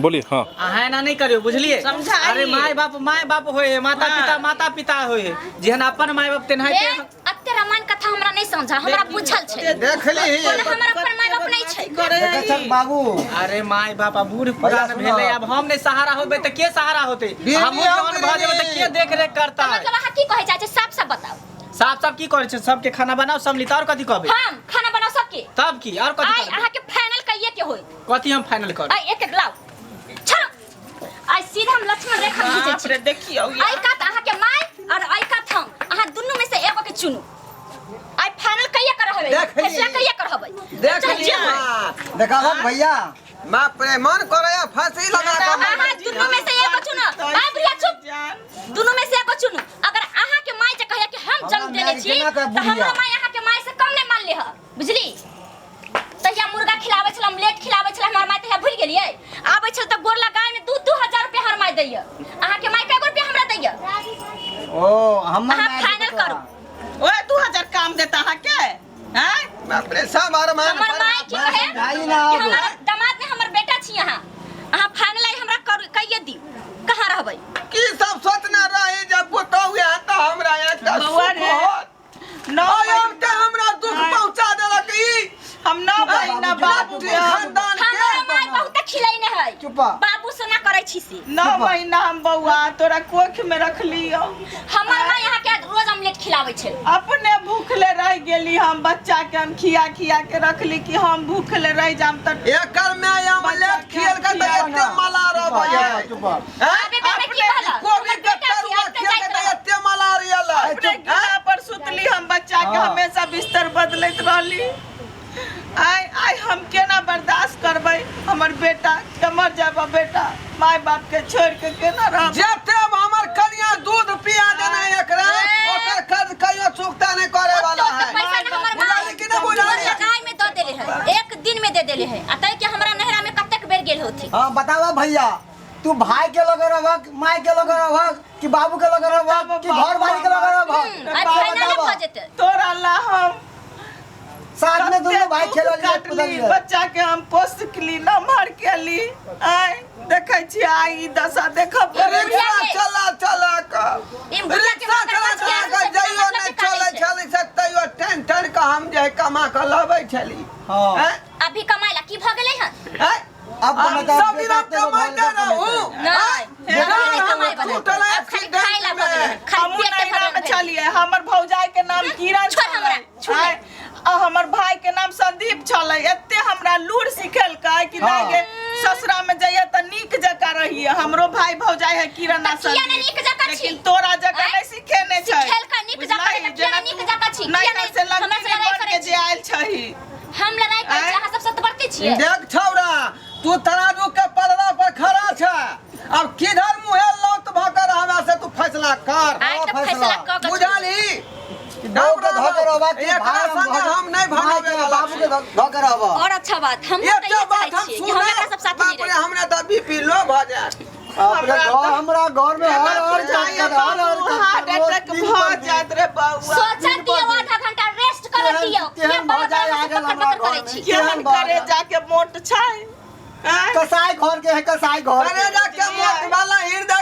बोलिए। हाँ, अहाँ एना नहि करियौ, बुझलियै? समझाइए। अरे, माय बाप होय है, माता पिता माता पिता होय है। जेहन अपन माय बाप तेनाहिते। ए, अते रामायण कथा हमरा नहीं समझा, हमरा बुझल छै। देखली। कोनो हमर अपन माय बाप नहीं छै। करे देखै छक बाबू। अरे, माय बाप आ बूढ़ पुरान सुनो। भेलै, आब हम नहि सहारा होबै तऽ के सहारा होतै? बीड़ी हमहूँ हम जवान भऽ जेबै तऽ के देख रेख करतै? मतलब अहाँ की कहै चाहै छी, साफ साफ बताउ। साफ साफ की करै छै? सबके खाना बनाओ सब, और कथी कहबै? हम खाना बनाओ सबके? तब की, और कथी आइ करबै? अहाँ के फाइनल कहिए के होई। कथी हम फाइनल कर? आइ एक एक लाओ, छोड़ो, आइ सीधा हम लक्ष्मण रेखा खींचै बाप छी। रे, देखियौ। आइ कात अहाँ के माय और आइ कात हम, अहाँ दुनू में से एगो के चुनू। आइ फाइनल कहिए कर रहबै? देख ली। फैसला कहिए कर रहबै? देख चाहे ली। जे होय। माँ। देखा हक भैया। माँ, प्रेमन करे फांसी लगा के अहाँ दुनू में से एगो चुनू। आइ बुढ़िया, चुप। दुनू में से एगो चुनू। अगर अहाँ के माय जे कहिए कि हम हमरा जन्म देने माय छी, केना तऽ कहब बुढ़िया? हमरो माय अहाँ के माय से कम नहि मानले ह, बुझली? तहिया मुर्गा खिलाबै छल, ऑमलेट खिलाबै छल हमर माय तहिया, भूलि गेलियै? आबै छल तऽ गोर लगाय में 2-2 हजार रुपया हमर माय दैया। अहाँ के माय कएगो रुपया हमरा दैया? ओ हमर अहाँ माय फाइनल के करू। ओए, 2000 काम देता अहाँके हैं? बाप रे, सब अरमान। हमर माय की कहे समझाइ कि ना आब। हमर दामाद ने हमर बेटा छी। अहाँ अहाँ फाइनल आइ हमरा करू, कहिए दी कहाँ रहबै। की सब सोचने रही जे पुतहु यहाँ तऽ हमरा एकटा बौआ सुख रे। होत। नौ आइ हम महीना के हमरा दुख पहुंचा देलक ई हम 9 महीना बाबू के हम खानदान के। हमर माय बहुत खिलैने है। चुप। बाबू सोना करै छी से। 9 महीना हम बौआ तोरा कोख में रखलियो। हमर माय अहाँ के रोज ऑमलेट खिलाबै छै। अपने भूखले रह गेली हम, बच्चा के हम खिया खिया के रखली कि हम भूखले रह जाम तऽ एकर में आमलेट खियल के तऽ एते मला रहबै। चुप। अबे बेबे, की कहला? कोबी हमर के बेटा छी, तरुआ आबिते खियल के जाइत तऽ रहब। एते मला रियल। अपने गिला पर सुतली हम, बच्चा के हमेशा बिस्तर बदलैत रहली। आइ आइ हम केना बर्दाश्त करबै? हमर बेटा के मर जाब, बेटा माय बाप के छोड़ के केना रहब? जते हमर कनिया दूध पिया देने एकरा, ए। ओकर कर्ज कहियो चुकता नहीं करे वाला ओते है। पैसा न हमर माय बुझाली कि नहीं बुझाली? लगाई में दऽ देले है, एक दिन में दे देले है। आ तै के हमरा नहरा में कतेक बेर गेल होथी? हाँ, बतावा भैया, तू भाई के लगे रहबक, माय के लगे रहबक, कि बाबू के लगे रहबक, कि घर वाली के लगे रहबक? आइ फाइनल भऽ जेतै। तोरा ला हम साथ में दोनों भाई कते खेलल दुख काटली, कूदल। बच्चा के हम पोसली, नमहर केली, आइ देखै छी आइ ई दशा देखब पड़ै। रिक्शा चला चला के ई बुढ़िया के रिक्शा मकर चला बच चला गेल, के से बिना जइयो मतलब नहीं के काटै चलै छै। छली से, तैयो टन टन के हम जे है कमा के लबै छली। हाँ। हैं? अभी कमाइला की भऽ गेलै हन? हैं? अब हम मतलब सब दिन बेटा हम तेरे कमाइते घर का रहू। नहि, अभी नहि कमाइ बला। छूटल आब खाली खाइ ला भऽ गेलै, खाली हमहूँ पेटे नैहरा भरल में भेल। छलियै, हमर भौजाई के नाम किरण छोड़ हमरा, छलै। छोड़। आँय, आ हमर भाई के नाम संदीप छलै। एते हमरा लूर सिखेलकै कि हाँ। दाइ गे, ससुरा में जइए तऽ नीक जकाँ रहिए। हमरो भाई भौजाई है किरण आ तऽ किया नहि संदीप, नीक जकाँ छी? लेकिन तोरा जकाँ आँय? नहि सिखेने छै। सिखेलकै नीक जकाँ बुझलही? तऽ किया जेना नहि नीक तू जकाँ छी? किया नैहर नहि से हमरा से लंकिनी लड़ाइ बन करै के छी? जे आयल छही। हम लड़ाई करै छी? आँय? अहाँ सब सतबरती छियै। देख छौड़ा, तू तराजू के पलड़ा पर खड़ा छ, अब किधर मुहे लौट भ कर हमरा से तू फैसला कर। आइ तऽ फैसला। फैसला कऽ के छोड़ू। बुझलही? बहू के धऽ के रहबक कि एकरा भाई संगे हम नहीं माय के भगावे वाला बाबू के धऽ के रहबक? और अच्छा बात, हम तऽ एकटा इहे बात चाहै हम छियै कि हम एकरा सुने सब साथे नहीं बाप रे, रही। हमरा तऽ बीपी लो भऽ जायत। अपने घर, हमरा घर में हर हर जाइए चक्कर, हर हर बाबू, हार्ट चक्कर, रोज अटैक दिन भऽ पर दिन। जायत रे बौआ। सोचऽ दिन पर दियौ, दिन। आधा घंटा रेस्ट करऽ केहन दियौ। किया केहन भऽ बार जाय बार आगल पकड़ हमरा पकड़ करै घर में। छी? केहन केहन भऽ करे जाय। जाके मोट छै आँय? कसाई घर के है, कसाई घर के। करेजा के मोट वाला हृदय।